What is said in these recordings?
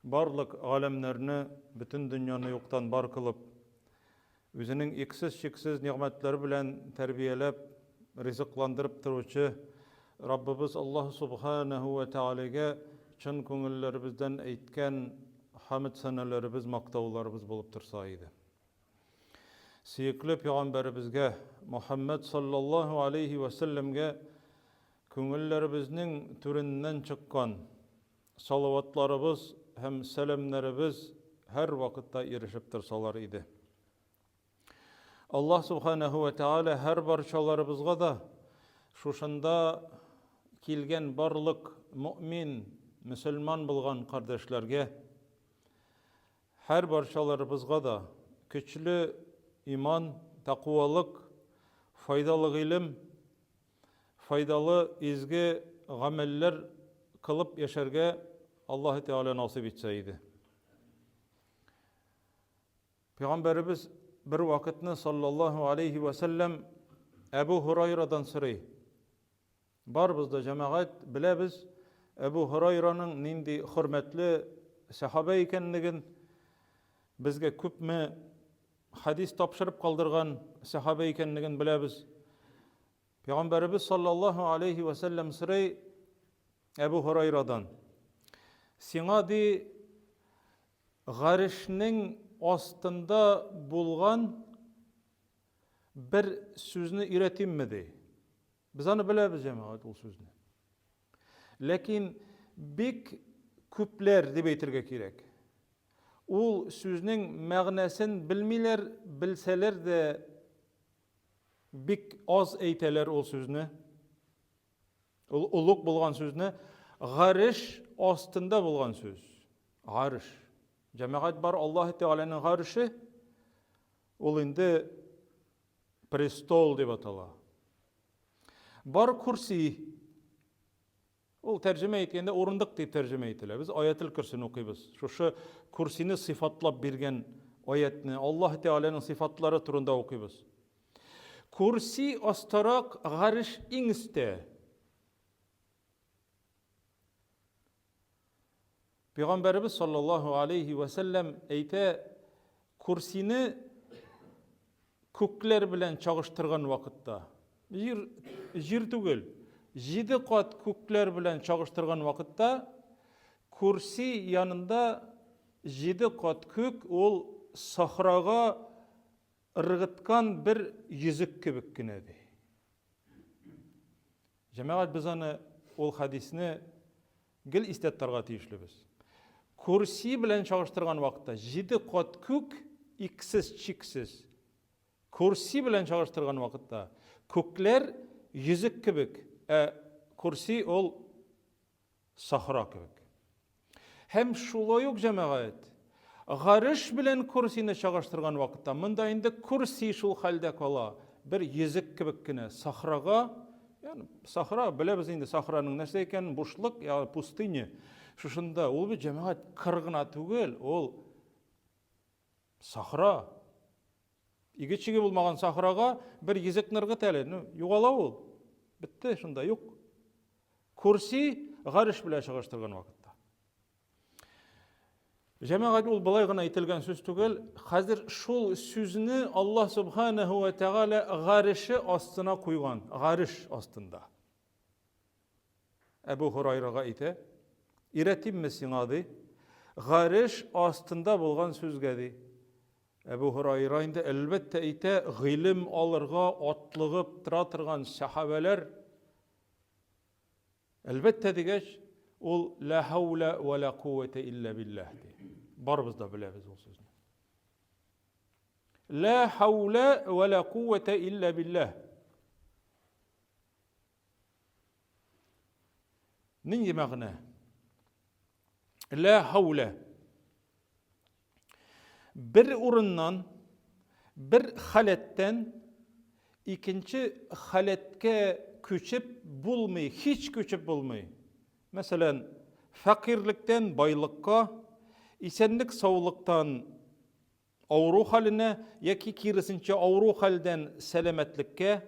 Барлык галәмнәрне, бөтен дөньяны юктан бар кылып, Үзенең иксез-чиксез нигъмәтләре белән тәрбияләп, ризыкландырып торучы Раббыбыз Аллаһ Субханәһү вә Тәгаләгә чын күңелләребездән әйткән хәмд-сәнәләребез, мактауларыбыз булып торса иде. Сөекле пәйгамбәребезгә, Мухәммәд саллаллаһу алейһи вә сәлләмгә күңелләребезнең түреннән чыккан Салаватларыбыз һәм сәламнәребез һәрвакытта ирешеп торсалар иде. Аллаһ Субханаһу ва Тааля һәр барчаларыбызга да шушында килгән барлык мөмин, мөселман булган кардәшләргә һәр барчаларыбызга да көчле иман, тәкъвалык, файдалы гыйлем, файдалы изге гамәлләр кылып яшәргә Аллаһы Тәгалә насыйп итсә иде. Пәйгамбәребез бер вакытны саллаллаһу алейхи ва сәлләм Әбу Һурайрадан сорый. Барыбыз да җәмәгать беләбез Әбу Һурайраның нинди хөрмәтле сәхабә икәнлеген, безгә күпме хәдис тапшырып калдырган сәхабә икәнлеген беләбез. Пәйгамбәребез саллаллаһу алейхи ва сәлләм сорый Әбу Һурайрадан. Сиңа ди гарешнең астында булган бер сүзне өйрәтимме ди. Без аны беләбез, җәмәгать, ул сүзне. Ләкин бик күпләр дип әйтергә кирәк. Ул сүзнең мәгънәсен белмиләр, белсәләр дә бик аз әйтәләр ул сүзне. Ул олуг булган сүзне гареш астында булган сүз. Гареш. Җәмәгать бар Аллаһ Тәгаләнең гареше. Ул инде престол дип атала. Бар курси. Ул тәрҗемә иткәндә урындык дип тәрҗемә ителә. Без аятел көрсен укыйбыз. Шушы курсины сыйфатлап биргән аятны, Аллаһ Тәгаләнең сыйфатлары турында укыйбыз. Курси астарак, гареш иң өстә. Пәйгамбәребез саллаллаһу алейхи ва сәлләм әйтә, курсины күкләр белән чагыштырган вакытта, җир, җир түгел, җиде кат күкләр белән чагыштырган вакытта, курси янында җиде кат күк ул сахрага ыргыткан бер йөзек кебек кенә ди. Җәмәгать без аны ул хәдисне гел истә тотарга тиешлебез. Курси белән чагыштырган вакытта җиде кат күк иксез чиксез. Курси белән чагыштырган вакытта күкләр йөзек кебек, ә курси ул сахра кебек. Һәм шулай ук җәмәгать, гареш белән курсины чагыштырган вакытта, монда инде курси шул хәлдә кала, бер йөзек кебек кенә сахрага, ягъни сахра, беләбез инде сахраның нәрсә икәнен, бушлык, ягъни пустыня. Шушында ул бит җәмәгать кыр гына түгел, ул сахра. Иге-чиге булмаган сахрага бер йөзек ныргыт әле, ну, югала ул. Бетте, шунда юк. Курси гареш белән чагыштырган вакытта. Җәмәгать ул былай гына әйтелгән сүз түгел, хәзер шул сүзне Аллаһ субханаһу ва тәгалә гареше астына куйган, гареш астында. Әбу Һурайрага әйтә, өйрәтимме сиңа ди, гареш астында булган сүзгә ди. Әбу Һурайра инде әлбәттә әйтә, гыйлем алырга атлыгып тора торган сәхабәләр Әлбәттә дигәч, ул ла хаула ва ла куввата илля биллаһ ди. Барыбыз да беләбез ул сүзне. Ла хаула ва ла куввата илля биллаһ. Нинди мәгънә? Ла хаула. Бер урыннан, бер халәттән икенче халәткә күчеп булмый, һич күчеп булмый. Мәсәлән, фәкыйрьлектән байлыкка, исәнлек-саулыктан авыру хәленә яки киресенчә авыру хәлдән сәламәтлеккә,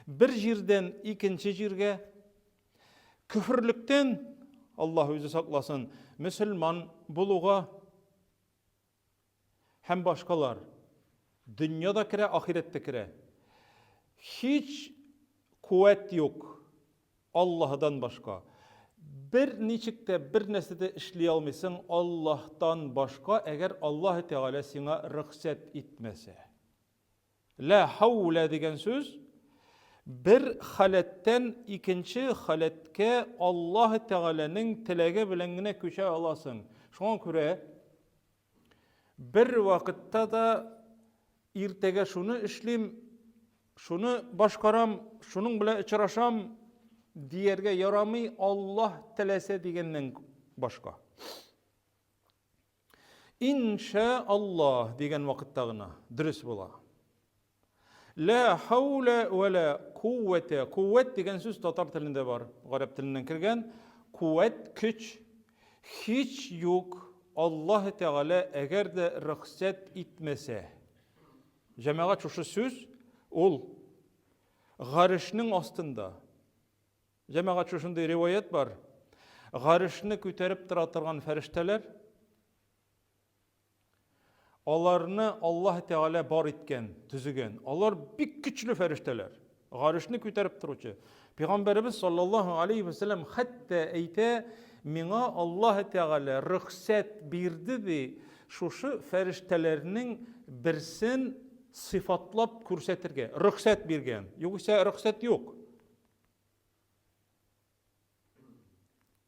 бер җирдән икенче җиргә, Көферлектән, Аллаһ үзе сакласын, Мөселман булуга һәм башкалар. Дөнья да керә, ахирәт тә керә. Һич куәт юк Аллаһыдан башка. Бер ничек тә бер нәрсә дә эшли алмыйсың Аллаһтан башка, әгәр Аллаһ Тәгалә сиңа рөхсәт итмәсә. Лә хәүлә дигән сүз бер халәттән икенче халәткә Аллаһ Тәгаләнең теләге белән генә күчә аласың. Шуңа күрә бер вакытта да иртәгә шуны эшлим, шуны башкарам, шуның белән очрашам дияргә ярамый, Аллаһ теләсә дигәннән башка. Инша Аллаһ дигән вакытта гына дөрес була. Ла хауля вә ла куввәтә. Куввәт дигән сүз татар телендә бар, гарәп теленнән кергән. Куввәт көч. Һич юк Аллаһ Тәгалә әгәр дә рөхсәт итмәсә. Җәмәгать шушы сүз ул гарешнең астында. Җәмәгать, шушындый риваять бар. Гарешне күтәреп тора торган фәрештәләр, аларны Аллаһ Тәгалә бар иткән, төзегән. Алар бик көчле фәрештәләр. Гарешне күтәреп торучы. Пәйгамбәребез саллаллаһу алейхи ва сәлләм хәтта әйтә, миңа Аллаһ Тәгалә рөхсәт бирде ди, шушы фәрештәләрнең берсен сыйфатлап күрсәтергә. Рөхсәт биргән. Югыйсә рөхсәт юк.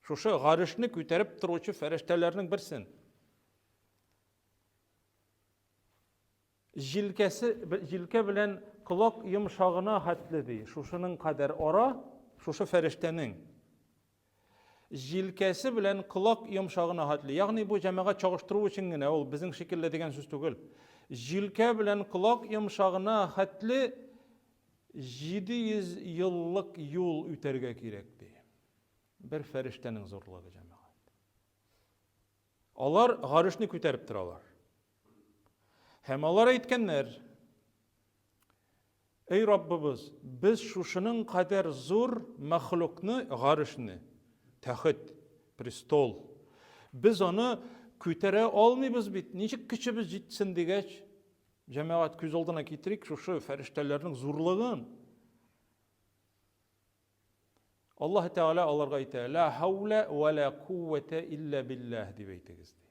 Шушы гарешне күтәреп торучы фәрештәләрнең берсен. Җилкәсе, җилкә белән колак йомшагына хәтле ди. Шушының кадәр ара, шушы фәрештәнең. Җилкәсе белән колак йомшагына хәтле. Ягъни бу җәмәгать чагыштыру өчен генә, ул безнең шикелле дигән сүз түгел. Җилкә белән колак йомшагына хәтле 700 еллык юл үтәргә кирәк, ди. Бер фәрештәнең зурлыгы, җәмәгать. Алар гарышны күтәреп торалар. Һәм алар әйткәннәр, Эй Раббыбыз, без шушының кадәр зур мәхлукны, гарышны, тәхет, престол, без аны күтәрә алмыйбыз бит, ничек көчебез җитсен дигәч, Җәмәгать, күз алдына китерик шушы фәрештәләрнең зурлыгын. Аллаһ Тәгалә аларга әйтә: "Ла хаула ва ла куввата илля биллаһ" дип әйтегез ди.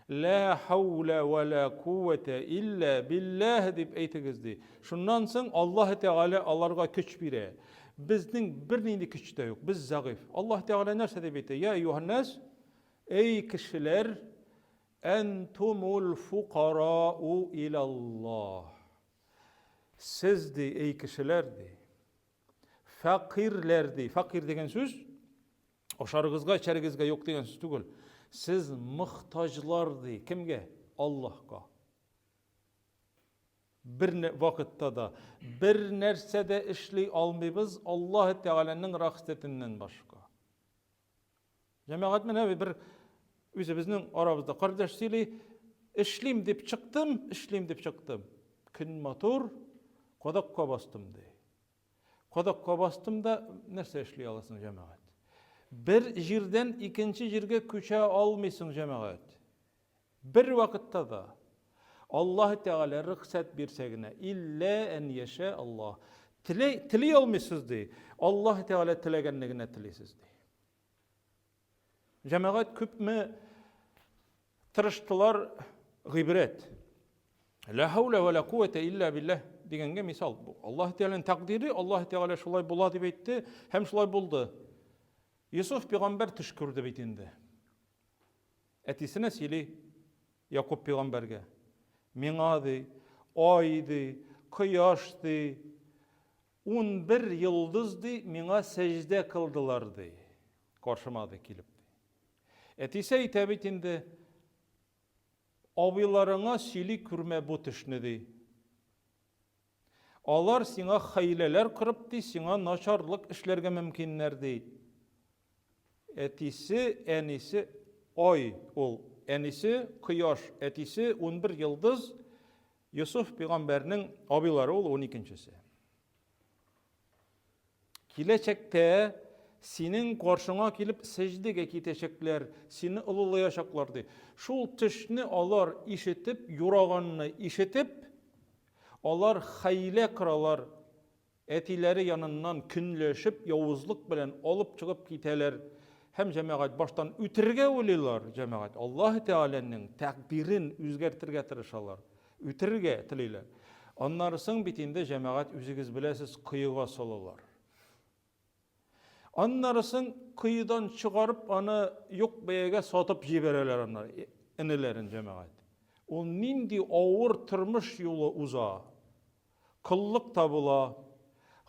Ла хаула ва ла куввата илля биллаһ дип әйтегез ди. Шуннан соң Аллаһ Тәгалә аларга көч бирә. Безнең бернинди көч тә юк, без зәгыйф. Аллаһ Тәгалә нәрсә дип әйтә? Я әйюһән-нас, эй кешеләр, Әнтумул фукарау илаллаһ. Сез, ди, эй кешеләр, ди, фәкыйрьләр, ди. Фәкыйрь дигән сүз ашарыгызга, эчәрегезгә юк дигән сүз түгел. Сез мохтаҗлар, ди. Кемгә? Аллаһка. Бер вакытта да бер нәрсә дә эшли алмыйбыз Аллаһ Тәгаләнең рәхсәтеннән башка. Җәмәгать менә бер үзебезнең арабызда кардәш сөйли, эшлим дип чыктым, эшлим дип чыктым. Көн матур, кадакка бастым ди. Кадакка бастым да нәрсә эшли аласың, җәмәгать? Бер җирдән икенче җиргә күчә алмыйсың, җәмәгать. Бер вакытта да Аллаһ Тәгалә рөхсәт бирсә генә, иллә ән яшә Аллаһ. Тели, тели алмыйсыз ди. Аллаһ Тәгалә теләгәнне генә телисез ди. Җәмәгать күпме тырыштылар гыйбрәт. Ла хауля ва ла куввата илля биллаһ дигәнгә мисал бу. Аллаһ Тәгаләнең тәкъдире, Аллаһ Тәгалә шулай була дип әйтте һәм шулай булды. Йосыф пәйгамбәр төш күрде бит инде. Әтисенә сөйли Якуб пәйгамбәргә. Миңа ди, ай ди, кояш ди, 11 йолдыз ди, миңа сәҗдә кылдылар ди. Каршыма ди килеп ди. Әтисе әйтә бит инде, абыйларыңа сөйли күрмә бу төшне ди. Алар сиңа хәйләләр корып ди, сиңа начарлык эшләргә мөмкиннәр ди. Әтисе, әнисе, ай ул, әнисе, кояш, әтисе, 11 йолдыз, Йосыф пәйгамбәрнең абыйлары ул 12-нчесе. Киләчәктә синең каршыңа килеп сәҗдәгә китәчәкләр, сине олылаячаклар, ди. Шул төшне алар ишетеп, юраганны ишетеп, алар хәйлә коралар, әтиләре яныннан көнләшеп, явызлык белән алып чыгып китәләр. Һәм җәмәгать баштан үтерергә уйлыйлар, җәмәгать Аллаһ Тәгаләнең тәкъдирен үзгәртергә тырышалар, үтерергә телиләр. Аннары соң бит инде җәмәгать үзегез беләсез, коега салалар. Аннары соң коедан чыгарып аны юк бәягә сатып җибәрәләр аннары энеләрен җәмәгать. Ул нинди авыр тормыш юлы уза. Коллык та була,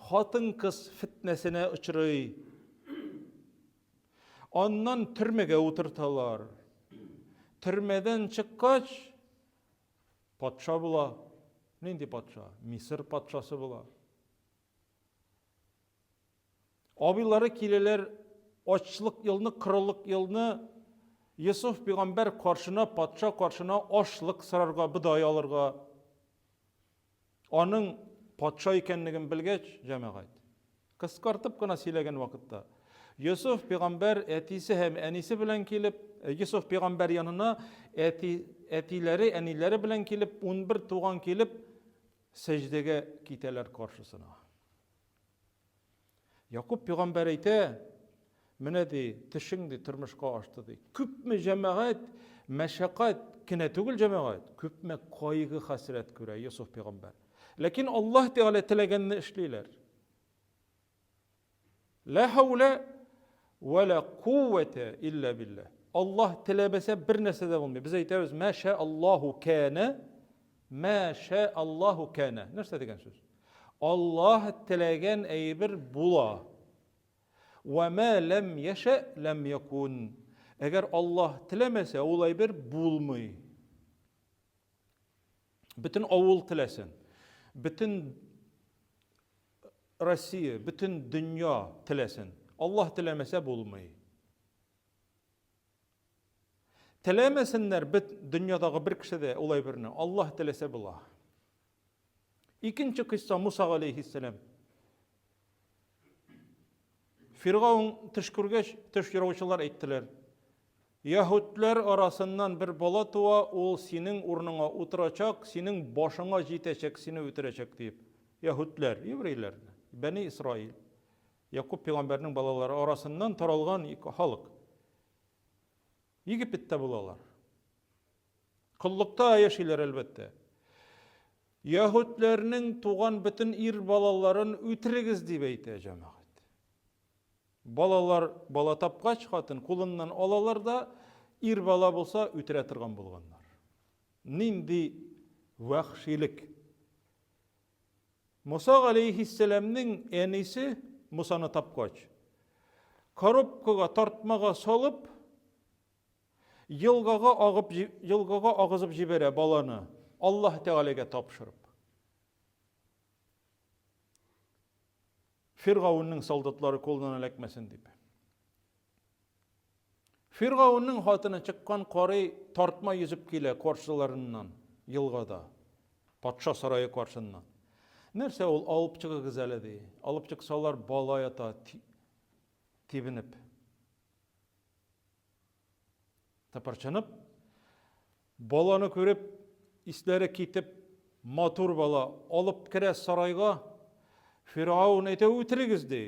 хатын-кыз фетнәсенә очрый. Аннан төрмәгә утырталар. Төрмәдән чыккач, патша була. Нинди патша? Мисыр патшасы була. Абыйлары киләләр ачлык елны, корылык елны Йосыф пигамбәр каршына, патша каршына ашлык сорарга, бодай алырга. Аның патша икәнлеген белгәч, җәмәгать, кыскартып кына сөйләгән вакытта, Йосыф пигамбәр әтисе һәм әнисе белән килеп, Йосыф пигамбәр янына әти, әтиләре, әниләре белән килеп, 11 туган килеп, сәҗдәгә китәләр каршысына. Якуб пигамбәр әйтә, менә ди, төшең ди, тормышка ашты ди. Күпме җәмәгать, мәшәкать кенә түгел җәмәгать, күпме кайгы хәсрәт күрә Йосыф пигамбәр. Ләкин Аллаһ Тәгалә теләгәнне эшлиләр. Ла хауля ва ла куввата илля биллах. Аллаһ теләмәсә бер нәрсә дә булмый. Без әйтәбез, мә ша Аллаһу кана, мә ша Аллаһу кана. Нәрсә дигән сүз? Аллаһ теләгән әйбер була. Ва мә ләм яшә ләм якун. Әгәр Аллаһ теләмәсә, ул әйбер булмый. Бөтен авыл теләсен. Бөтен Россия, бөтен дөнья теләсен. Аллаһ теләмәсә булмый. Теләмәсеннәр бит дөньядагы бер кеше дә ул әйберне. Аллаһ теләсә була. Икенче кыйсса Муса алейхиссалам. Фиргаун төш күргәч, төш юраучылар әйттеләр. Яһүдләр арасыннан бер бала туа, ул синең урыныңа утырачак, синең башыңа җитәчәк, сине үтерәчәк диеп. Яһүдләр, еврейләр, Бәни Исраил, Якуб пәйгамбәрнең балалары арасыннан таралган халык. Египетта булалар. Коллыкта яшиләр, әлбәттә. Яһүдләрнең туган бөтен ир балаларын үтерегез дип әйтә җәмәгать. Балалар бала тапкач, хатын кулыннан алалар да, ир бала булса, үтерә торган булганнар. Нинди вәхшилек! Муса галәйһиссәламнең әнисе Мусаны тапкач, коробкага, тартмага салып, елгага агып, елгага агызып җибәрә баланы, Аллаһ Тәгаләгә тапшырып. Фиргаунның солдатлары кулына эләкмәсен дип. Фиргаунның хатыны чыккан карый тартма йөзеп килә каршыларыннан елгада. Патша сарае каршыннан. Нәрсә ул алып чыгыгыз әле ди. Алып чыксалар бала ята тибенеп. Тыпырчынып, баланы күреп, исләре китеп, матур бала алып керә сарайга. Фиргаун әйтә, үтерегез ди.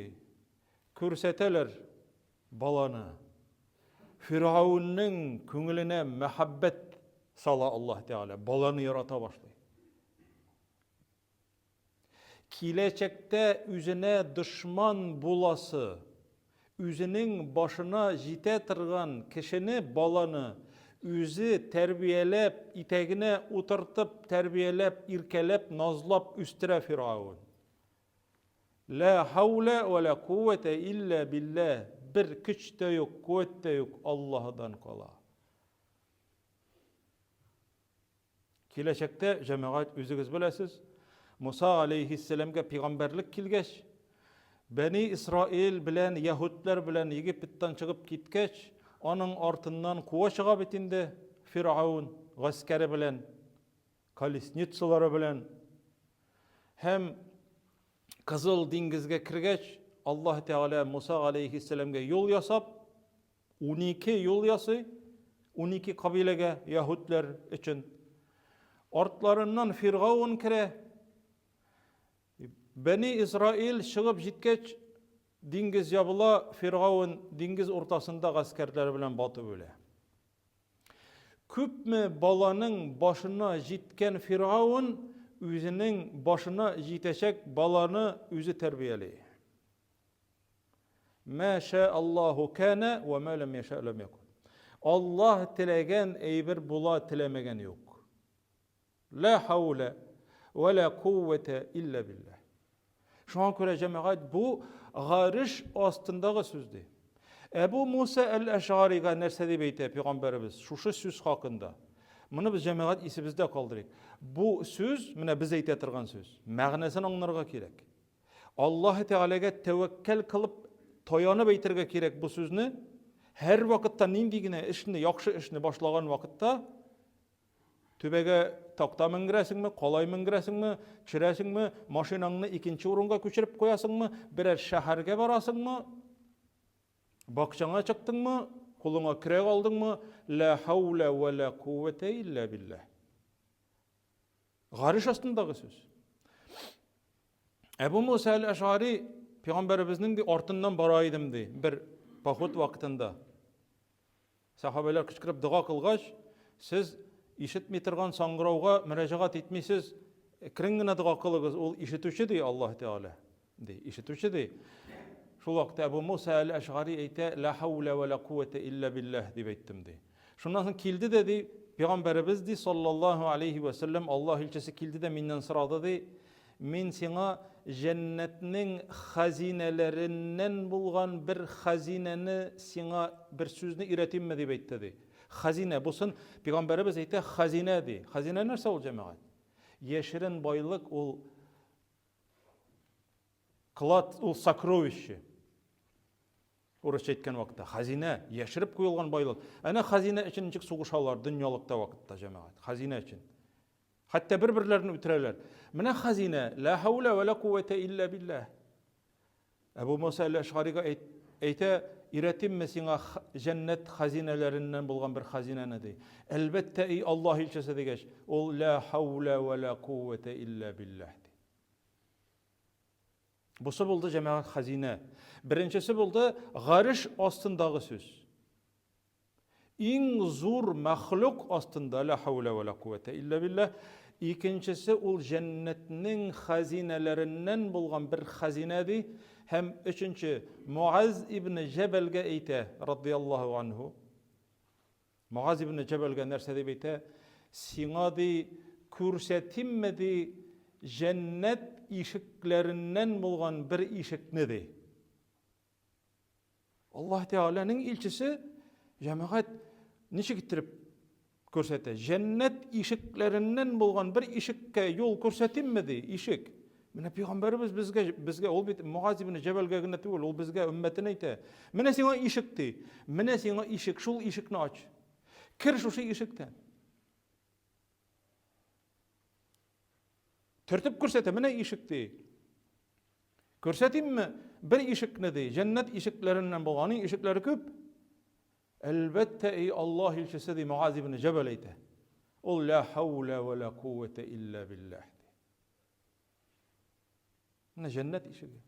Күрсәтәләр баланы. Фиргаунның күңеленә мәхәббәт сала Аллаһ Тәгалә, баланы ярата башлый. Киләчәктә үзенә дошман буласы, үзенең башына җитә торган кешене, баланы үзе тәрбияләп, итәгенә утыртып, тәрбияләп, иркәләп, назлап үстерә Фиргавен. Лә хәүлә вә лә кувәтә илля билләһ, бер көч тә юк, куәт тә юк Аллаһыдан кала. Киләчәктә, җәмәгать, үзегез беләсез, Муса алейһиссәламгә пигамбәрлек килгәч, Бәни Исраил белән яһүдләр белән Египеттан чыгып киткәч, аның артыннан куа чыга бит инде Фиргаун гаскәре белән, колесницалары белән. Һәм Кызыл диңгезгә кергәч, Аллаһ Тәгалә Муса галәйһиссәламгә юл ясап, 12 юл ясый, 12 кабиләгә яһүдләр өчен. Артларыннан Фиргаун керә. Бәни Исраил чыгып җиткәч, диңгез ябыла, Фиргаун диңгез уртасында гаскәрләре белән батып үлә. Күпме баланың башына җиткән Фиргаун үзенең башына җитәчәк баланы үзе тәрбияли. Мә шә Аллаһу кәнә вә мә ләм яшә ләм якун. Аллаһ теләгән әйбер була, теләмәгән юк. Лә хаулә вә лә куввәтә илля билләһ. Шуңа күрә җәмәгать бу гареш астындагы сүз ди. Әбу Муса әл-Әшгарига нәрсә дип әйтә пәйгамбәребез шушы сүз хакында? Моны без җәмәгать исебездә калдырыйк. Бу сүз, менә без әйтә торган сүз, мәгънәсен аңларга кирәк. Аллаһ Тәгаләгә тәвәккәл кылып, таянып әйтергә кирәк бу сүзне. Һәр вакытта нинди генә эшне, яхшы эшне башлаган вакытта Түбәгә такта менгерәсеңме, калай менгерәсеңме, төшерәсеңме, машинаңны икенче урынга күчереп куясыңмы, берәр шәһәргә барасыңмы, бакчаңа чыктыңмы, кулыңа көрәк алдыңмы, ла хауля ва ла куввата илля билләһ. Гареш астындагы сүз. Әбу Муса әл-Әшари пәйгамбәребезнең ди артыннан бара идем ди бер поход вакытында. Сәхабәләр кычкырып дога кылгач, сез ишетми торган саңгырауга мөрәҗәгать итмисез, әкрен генә дога кылыгыз, ул ишетүче ди Аллаһ Тәгалә. Ди, ишетүче ди. Шул вакытта Әбу Муса әл-Әшгари әйтә, ла хауля ва ла куввата илля билләһ дип әйттем ди. Шуннан соң килде дә ди, пәйгамбәребез ди, саллаллаһу алейхи ва сәлләм, Аллаһ илчесе килде дә миннән сорады ди, Мин сиңа җәннәтнең хәзинәләреннән булган бер хәзинәне сиңа бер сүзне өйрәтимме дип әйтте ди. Хәзинә бусын пәйгамбәребез әйтә хәзинә ди. Хәзинә нәрсә ул җәмәгать? Яшерен байлык ул клад, ул сокровище. Урысча әйткән вакытта хәзинә, яшереп куелган байлык. Әнә хәзинә өчен ничек сугышалар дөньялыкта вакытта җәмәгать. Хәзинә өчен. Хәтта бер-берләрен үтерәләр. Менә хәзинә, ла хауля ва ла куввата илля билләһ. Әбу Муса әл-Әшгарига әйтә, өйрәтимме сиңа җәннәт хәзинәләреннән булган бер хәзинәне ди. Әлбәттә, эй Аллаһ илчесе дигәч, ул ла хауля ва ла куввата илля билләһ ди. Бусы булды җәмәгать хәзинә. Беренчесе булды гареш астындагы сүз. Иң зур мәхлук астында ла хауля ва ла куввата илля билләһ. Икенчесе ул җәннәтнең хәзинәләреннән булган бер хәзинә ди. Һәм өченче Муаз ибн Җәбәлгә әйтә, радияллаһу анһу. Муаз ибн Җәбәлгә нәрсә дип әйтә? Сиңа ди, күрсәтимме ди, җәннәт ишекләреннән булган бер ишекне ди. Аллаһ Тәгаләнең илчесе җәмәгать ничек иттереп күрсәтә? Җәннәт ишекләреннән булган бер ишеккә юл күрсәтимме ди, ишек. Менә пәйгамбәребез безгә, безгә ул бит Муаз ибн Җәбәлгә генә түгел, ул безгә өммәтенә әйтә. Менә сиңа ишек ди. Менә сиңа ишек, шул ишекне ач. Кер шушы ишектән. Төртеп күрсәтә, менә ишек ди. Күрсәтимме? Бер ишекне ди, җәннәт ишекләреннән булган, аның ишекләре күп. Әлбәттә, эй Аллаһ илчесе ди, Муаз ибн Җәбәл әйтә. Ул ла хауля ва ла куввата илля билләһ ди. Менә җәннәт ишеге.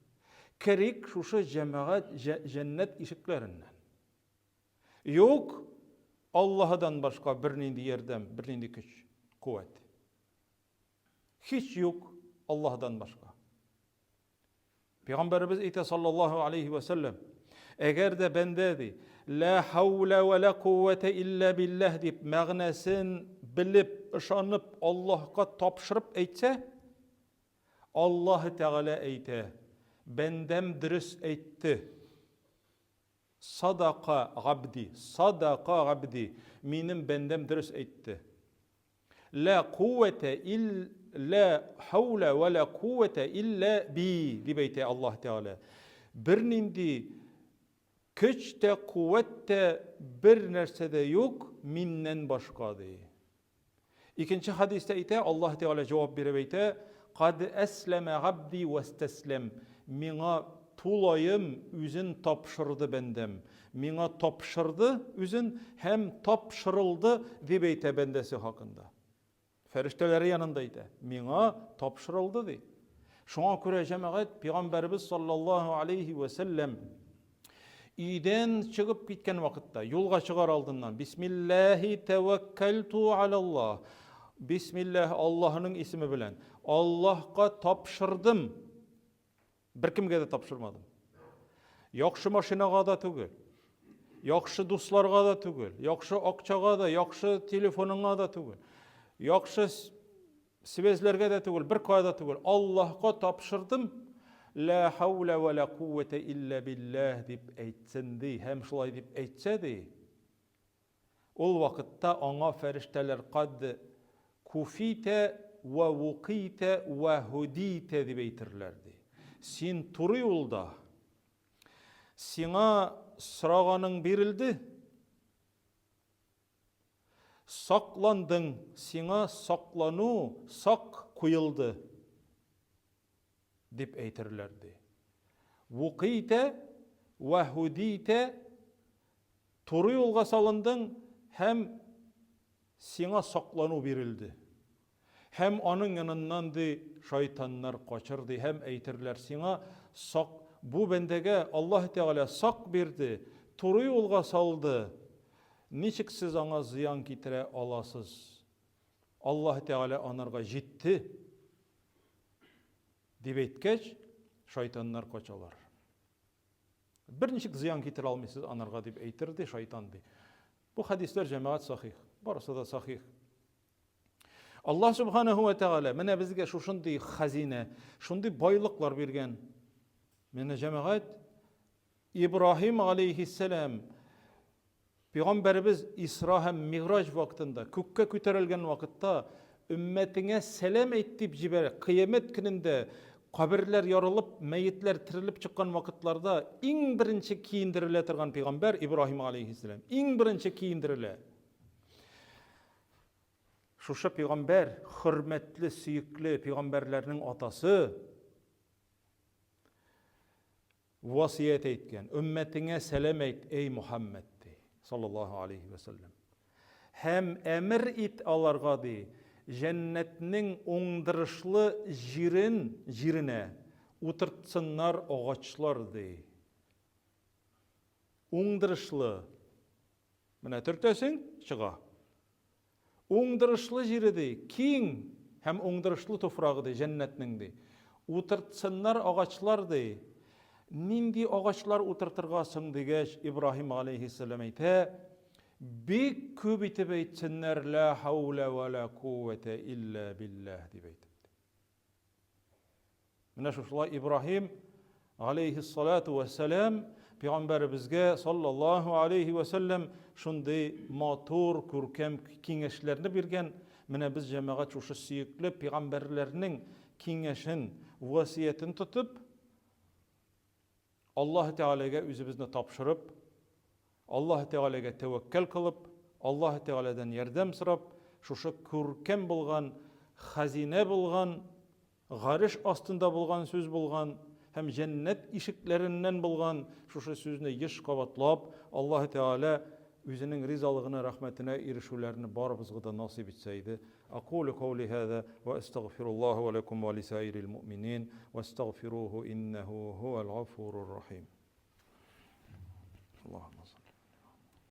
Керик шушы җәмәгать җәннәт ишекләреннән. Юк, Аллаһыдан башка бернинди ярдәм, бернинди көч, куәт. Һич юк Аллаһдан башка. Пәйгамбәребез әйтә саллаллаһу алейхи ва сәлләм, әгәр дә бәндә ди, ла хауля ва ла куввата илля билләһ дип мәгънәсен белеп, ышанып, Аллаһка тапшырып әйтсә, Аллаһ Тәгалә әйтә, бәндәм дөрес әйтте. Садака габди, садака габди, минем бәндәм дөрес әйтте. Ла куввәтә ил ла хауля ва ла куввәтә илля би, дип әйтә Аллаһ Тәгалә. Бернинди көч тә, куәт тә бер нәрсә дә юк миннән башка, ди. Икенче хәдистә әйтә, Аллаһ Тәгалә җавап биреп әйтә, Кад әсләмә габди вәстәсләм. Миңа тулаем үзен тапшырды бәндәм. Миңа тапшырды үзен һәм тапшырылды, дип әйтә бәндәсе хакында. Фәрештәләре янында әйтә, миңа тапшырылды, ди. Шуңа күрә җәмәгать пәйгамбәребез саллаллаһу алейхи вә сәлләм өйдән чыгып киткән вакытта, юлга чыгар алдыннан, Бисмиллаһи тәвәккәлту алаллаһ. Бисмиллаһ Аллаһның исеме белән. Аллаһка тапшырдым. Беркемгә дә тапшырмадым. Яхшы машинага да түгел. Яхшы дусларга да түгел. Яхшы акчага да, яхшы телефоныңа да түгел. Яхшы связьләргә дә түгел, бер кая да түгел. Аллаһка тапшырдым. Ла хауля ва ла куввата илля биллаһ дип әйтсен ди һәм шулай дип әйтсә ди. Ул вакытта аңа фәрештәләр кад куфитә вә вукыйтә вә һудитә дип әйтерләр, ди. Син туры юлда, сиңа сораганың бирелде, сакландың, сиңа саклану, сак куелды, дип әйтерләр, ди. Вукыйтә вә һудитә Туры юлга салындың һәм сиңа саклану бирелде. Һәм аның яныннан, ди, шайтаннар качыр, ди, һәм әйтерләр сиңа, сак, бу бәндәгә Аллаһ Тәгалә сак бирде, туры юлга салды, ничек сез аңа зыян китерә аласыз? Аллаһ Тәгалә анарга җитте, дип әйткәч, шайтаннар качалар. Берничек зыян китерә алмыйсыз анарга дип әйтер ди шайтан ди. Бу хәдисләр җәмәгать сахих. Барысы да сахих. Аллаһ субханаһу ва тааля менә безгә шушындый хазинә, шундый байлыклар биргән. Менә җәмәгать Ибраһим алейхиссалам Пәйгамбәребез Исра һәм Миграҗ вакытында, күккә күтәрелгән вакытта, өммәтеңә сәлам әйт дип җибәрә. Кыямәт көнендә каберләр ярылып, мәетләр терелеп чыккан вакытларда иң беренче киендерелә торган пәйгамбәр Ибраһим алейһиссәлам. Иң беренче киендерелә. Шушы пәйгамбәр, хөрмәтле, сөекле пәйгамбәрләрнең атасы, Васыять әйткән, Өммәтеңә сәлам әйт, эй Мухәммәд, ди, саллаллаһу алейһи вә сәлләм. Һәм әмер ит аларга, ди, җәннәтнең уңдырышлы җирен, җиренә, утыртсыннар агачлар, ди. Уңдырышлы. Менә төртәсең, чыга. Уңдырышлы җире, ди, киң һәм уңдырышлы туфрагы, ди, җәннәтнең, ди. Утыртсыннар агачлар, ди. Нинди агачлар утыртырга соң, дигәч, Ибраһим галәйһиссәлам әйтә, бик күп итеп әйтсеннәр, лә хәүлә вә лә кувәтә илля билләһ, дип әйтеп. Менә шушылай Ибраһим алейхиссалату вәссәлам пәйгамбәребезгә саллаллаһу алейхи вәсәлләм шундый матур, күркәм киңәшләрне биргән. Менә без җәмәгать шушы сөекле пәйгамбәрләрнең киңәшен, васыятен тотып, Аллаһ Тәгаләгә үзебезне тапшырып, Аллаһ Тәгаләгә тәвәккәл кылып, Аллаһ Тәгаләдән ярдәм сорап, шушы күркәм булган, хәзинә булган, гареш астында булган сүз булган һәм җәннәт ишекләреннән булган шушы сүзне еш кабатлап, Аллаһ Тәгалә үзенең ризалыгына, рәхмәтенә ирешүләрне барыбызга да насыйп итсә иде. Акулю каули һаза ва әстәгъфируллаһа ва ләкум ва лисаирил муъминин вәстәгъфируһу иннәһу һуәл гафурур рахим. Аллаһу.